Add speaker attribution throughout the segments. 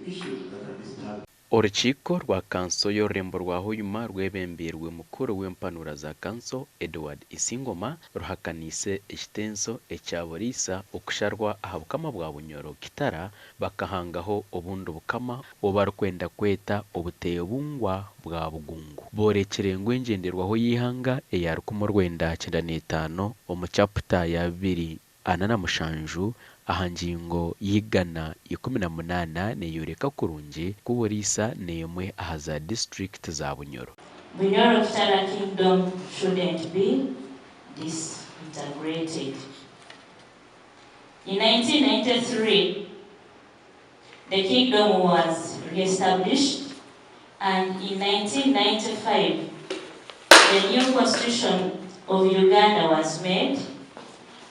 Speaker 1: issues that are disturbing.
Speaker 2: Orukiiko rwa kanso y'orurembo rwa Hoima rwebembeirwe mukuru w'empanura za kanso, Edward Isingoma ruhakaniise ekitenso ekya Buriisa okusharwa aha bukama bwa Bunyoro Kitara bakahangaho obundi bukama obu barikwenda kweta Obuteebungwa bwa Bugungu. Boorekire ngu engyenderwaho y'eihanga eya 1905 omu chaputa ya 247 aha ngingo y'eigana 18 neeyoreka kurungi ku Buriisa n'emwe aha za disiturikiti za Bunyoro.
Speaker 3: Bunyoro Kitara Kingdom shouldn't be disintegrated. In 1993, the kingdom was re-established, and in 1995, the new constitution of Uganda was made,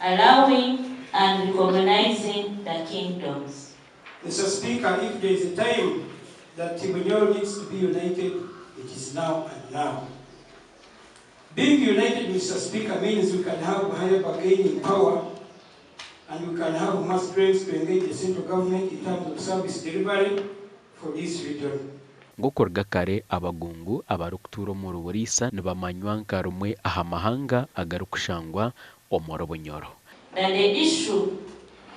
Speaker 3: allowing and recognizing the kingdoms.
Speaker 4: Mr. Speaker, if there is a time that Bunyoro needs to be united, it is now and now. Being united, Mr. Speaker, means we can have higher bargaining power and we can have more strength to engage the central government in terms of service delivery for this region.
Speaker 2: Nk'okuruga kare abagungu abarikutuura omuri Buriisa nibamanywa nka rimwe aha mahanga agarikushangwa omuri Bunyoro.
Speaker 3: That the issue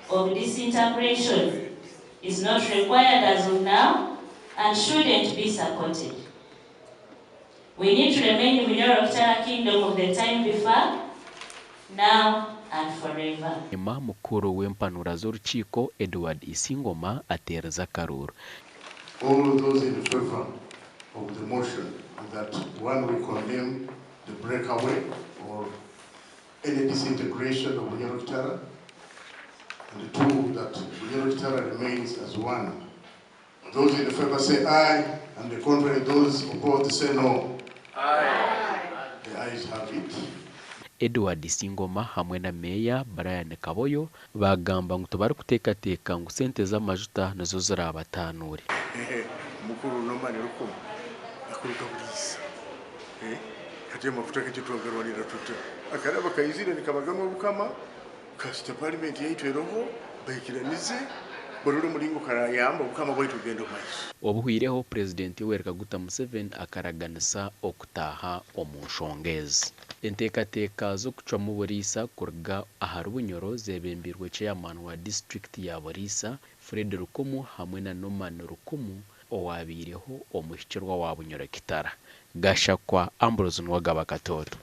Speaker 3: of disintegration is not required as of now and shouldn't be supported. We need to remain Bunyoro Kitara Kingdom of the time before, now and forever.
Speaker 2: Nyuma mukuru w'empanura z'orukiiko Edward Isingoma ateereza akaruuru.
Speaker 1: All those in favor of the motion that one, we condemn the breakaway or any disintegration of Bunyoro Kitara, and two, that Bunyoro Kitara remains as one. Those in favor say aye, and the contrary, those opposed say no. Aye. The ayes have it.
Speaker 2: Edward Isingoma hamwe na Meeya Brian Kaboyo baagamba ngu tibarikuteekateeka ngu sente z'amajuta nizo ziraabataanure.
Speaker 1: Mukuru Norman Rukumu akuruga Buriisa. Kati amafuta gekitwagarwanira tuta akaraba kaizire nikabaganwa obukama kasita parliament yaitu eroho baikiranize barole omuringo karayamba obukama bwaitu bugenda omu maiso.
Speaker 2: Obuhweireho, Purezidenti Yoweri Kaguta Museveni akaraganisa okutaaha omu nshonga ezi. Enteekateeka z'okucwamu Buriisa kuruga ahari Bunyoro zebembeirwe Chairman wa disiturikiti ya Buriisa, Fred Rukumu hamwe na Norman Rukumu owabaireho omuhikirwa wa Bunyoro Kitara. Gashakwa Ambrose Nuwagaba Katoto.